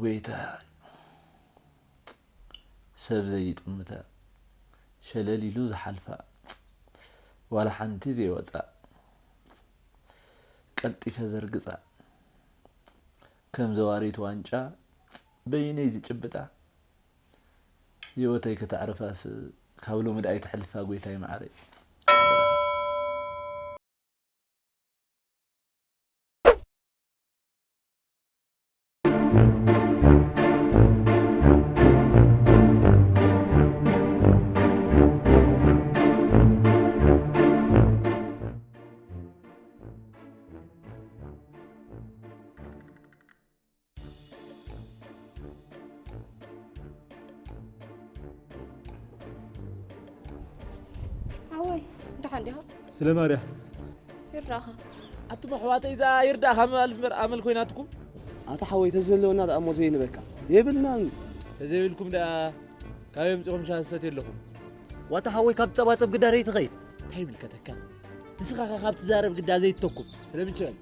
ጎይታ፣ ሰብ ዘይጥምታ፣ ሸለል ኢሉ ዝሓልፋ፣ ዋላ ሓንቲ ዘይወጻ፣ ቀልጢፈ ዘርግጻ፣ ከም ዘዋሪት ዋንጫ በይነይ ዝጭብጣ፣ ህይወተይ ከተዕርፋስ ካብ ሎሚ ደኣ ኣይትሕልፋ ጎይታይ መዓረይ። ሓወይ፣ ደሓን ዲኻ? ስለ ማርያ። ይርዳኻ። ኣቱም ኣሕዋተይ፣ እዛ ይርዳኻ ምባል እምበር ኣመል ኮይናትኩም? ኣታ ሓወይ፣ ተዘለወና ደኣ እሞ ዘይንበካ። የብልናን። ተዘይብልኩም ደኣ ካበይ ኣምጺኹም ሻሂ ትሰትዩ ኣለኹም? ዋታ ሓወይ፣ ካብ ጸባጸብ ግዳ ደይትኸይድ። እንታይ ይምልከተካ? ንስኻ ኸ ካብ ትዛረብ ግዳ ዘይትተኩም። ስለምንታይ?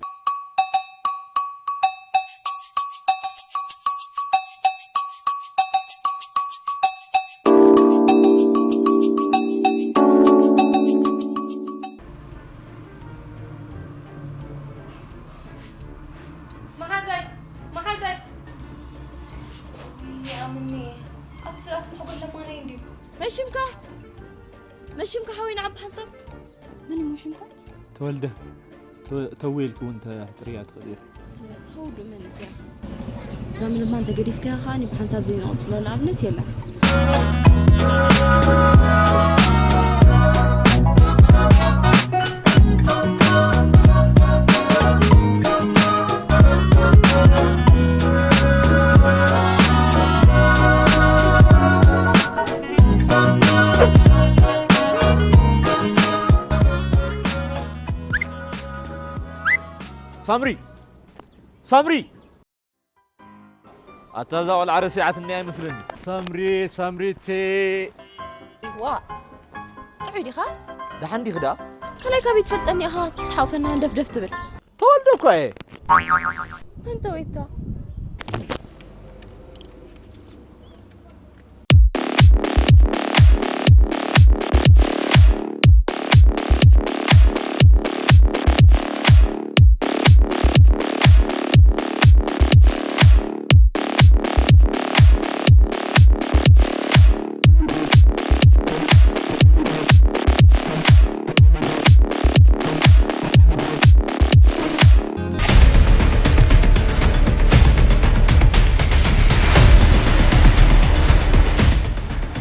መሓዛይ፣ መሓዛይ። ውይ፣ ኣምኒ፣ ኣቲ ስርዓት ማሕጎል ለማናይ እንድዩ። መሽምካ፣ መሽምካ ሓወይ ንዓቢ ሓንሳብ። መን እዩ ሽምካ? ተወልደ። ተወ-፣ ተዌ ኢልኪ እውን ተሕጽርያ ትኽእሊ ኢኺ። እቲ ሰውዱ መንእሰይ። እዛ ምልማን ተገዲፍካያ ከኣ ብሓንሳብ ዘይንቕጽሎ ንኣብነት የለን። ሳምሪ! ሳምሪ! ኣታ እዛ ቆልዓ ረሲዓትኒ ኣይመስለኒ። ሳምሪ፣ ሳምሪቲ። ዋ፣ ጥዑይ ዲኻ? ደሓን ዲኺ ደኣ? ካልኣይ ካበይ ትፈልጠኒ ኢኻ ትሓውፈና ሃንደፍደፍ ትብል? ተወልደ እኮ እየ። መን ተወይታ?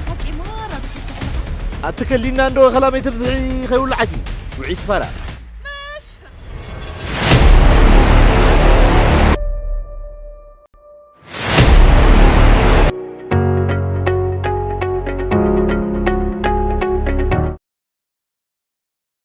ሓቂ ማራ ትሕልፍ ኣለኻ። ኣትከሊና እንዶ ከላመይ ተብዝሒ ከይውልዓኪ ውዒት ፋራ።